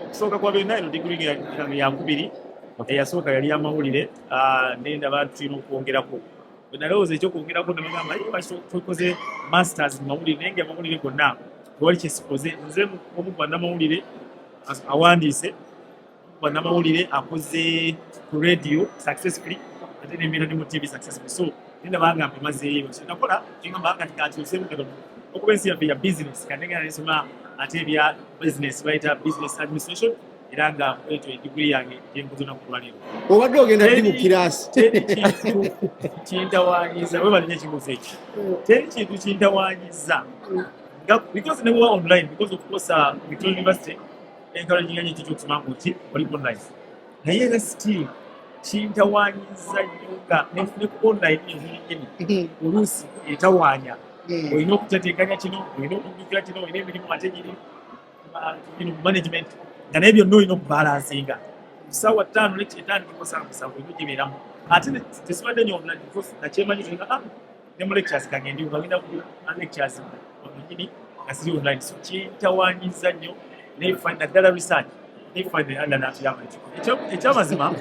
Okusooka kwa byonna, eno diguri yange yakubiri. Eyasooka yali yamawulire, nendaba tulina okwongerako. Bwe nalowooza ekyokwongerako, nabagamba, "Aye, lwaki tukoze masters mu mawulire?" Naye nga amawulire gonna tewali kyesikoze. Nze omu ku bannamawulire awandiise, ku bannamawulire akoze ku radio successfully, ate nembeera ne mu TV successfully. So nendaba nga mbimazeeyo. So nakola ngamba kati kankyusemu katono, okuba ensi yaffe ya business, kanengera nesoma ate ebya business, bayita business administration, era nga ekyo ediguri yange gyenkoze naku lwaleero. Obadde ogenda ddi mu kiraasi? Teri kintu kintawanyiza, webale nnyo ekibuuzo ekyo. Teri kintu kintawanyiza nga because ne bwoba online, because of course Victoria University encouraging nnyo ekintu okusoma nti oli online, naye era still kintawanyiza nnyo nga ne ku online yennyini oluusi etawaanya. Olina okutetenkanya kino, olina okujjukira kino, olina emirimu ate giri mu management, nga naye byonna olina okubalansinga. Ssaawa 5 lecture etandika ssaawa 7, olina ogibeeramu. Ate tesibadde nnyo online because nakyemanyi nga ne mu lectures kange nga ngenda ku lectures nyini nga siri online. So kintawanyiza nnyo, naye naddala research, naye finally Allah n'atuyamba. Ekyamazima,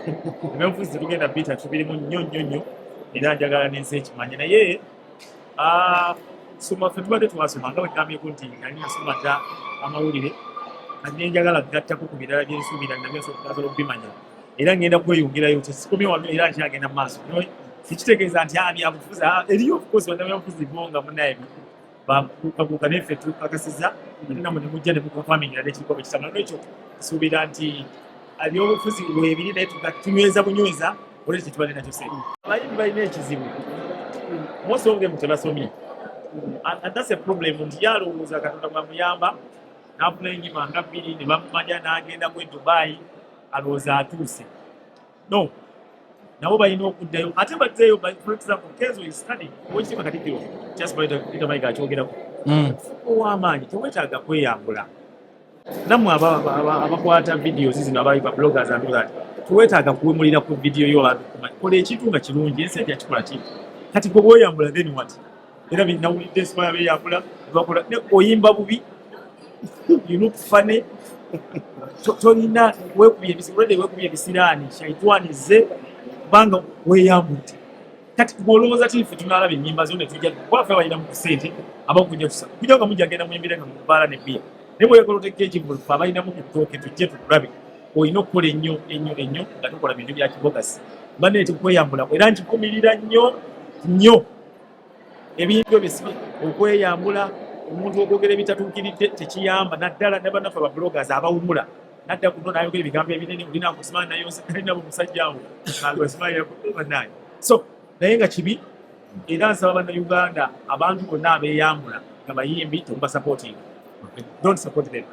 ebyobufuzi tetugenda bita, tubirimu nnyo nnyo nnyo, era njagala n'ensi ekimanye. Naye soma, ffe tubadde twasoma nga bwegambyeko nti nali nasoma dda amawulire, kati nenjagala kugattako ku birala byensuubira nabyo nsobola okubimanya, era ngenda kweyongerayo. Tesikomye wano, era nkyagenda mu maaso. Tekitegeeza nti byabufuzi eriyo. Of course bannabyabufuzi bo nga munaye bakuukakuuka, naye ffe tukakasiza, ate namwe ne mujja ne mukonfamingira n'ekiriko bwe kitambula. Nolwekyo nsuubira nti ebyobufuzi weebiri, naye tunyweza bunyweza olwekyo tetubadde nakyo sente. Abayimbi balina ekizibu, most of them tebasomye, and that's a problem, nti yalowooza Katonda bwamuyamba n'afuna enyimba nga bbiri ne bamumanya n'agendamu e Dubai, alowooza atuuse. No, nabo balina okuddayo ate bazzeeyo. For example, Kenzo is studying. Owekitiibwa Katikkiro Charles Peter Mayiga akyogerako. Ow'amaanyi, tewetaaga kweyambula. Nammwe abakwata videos zino, abali ba bloggers and all that, tewetaaga kuwemulira ku video yo abantu kumanya. Kola ekintu nga kirungi, ensi ejja kikola ki. Kati gwe bweyambula, then what? Era binawulidde ensoma beyambula bakola oyimba bubi, you look funny. Tolina weekubye already weekubye ebisiraani, shaitwani ze, kubanga weeyambudde. Kati bw'olowooza ti ffe tunaalaba ennyimba zo ne tujja kuba ffe balina mu ssente abakujja tusa kujja nga mujja genda muyimbire nga mubaala ne bbiya, naye bw'oyagala oteeka ekivvulu, ffe abalinamu ku ttooke tujje tukulabe, olina okukola ennyo ennyo ennyo nga tukola bintu bya kibogasi. Banne tekweyambula, era nkikumirira nnyo nnyo ebintu ebyo si okweyambula. Omuntu okwogera ebitatuukiridde tekiyamba, naddala ne bannaffe ba bloggers abawumula nadda kuno nayogera ebigambo ebinene, olina nkusimaani nayonabo omusajja awo banaye. So naye nga kibi, era nsaba Bannayuganda, abantu bonna abeeyambula nga bayimbi, temubasupporting, don't support them.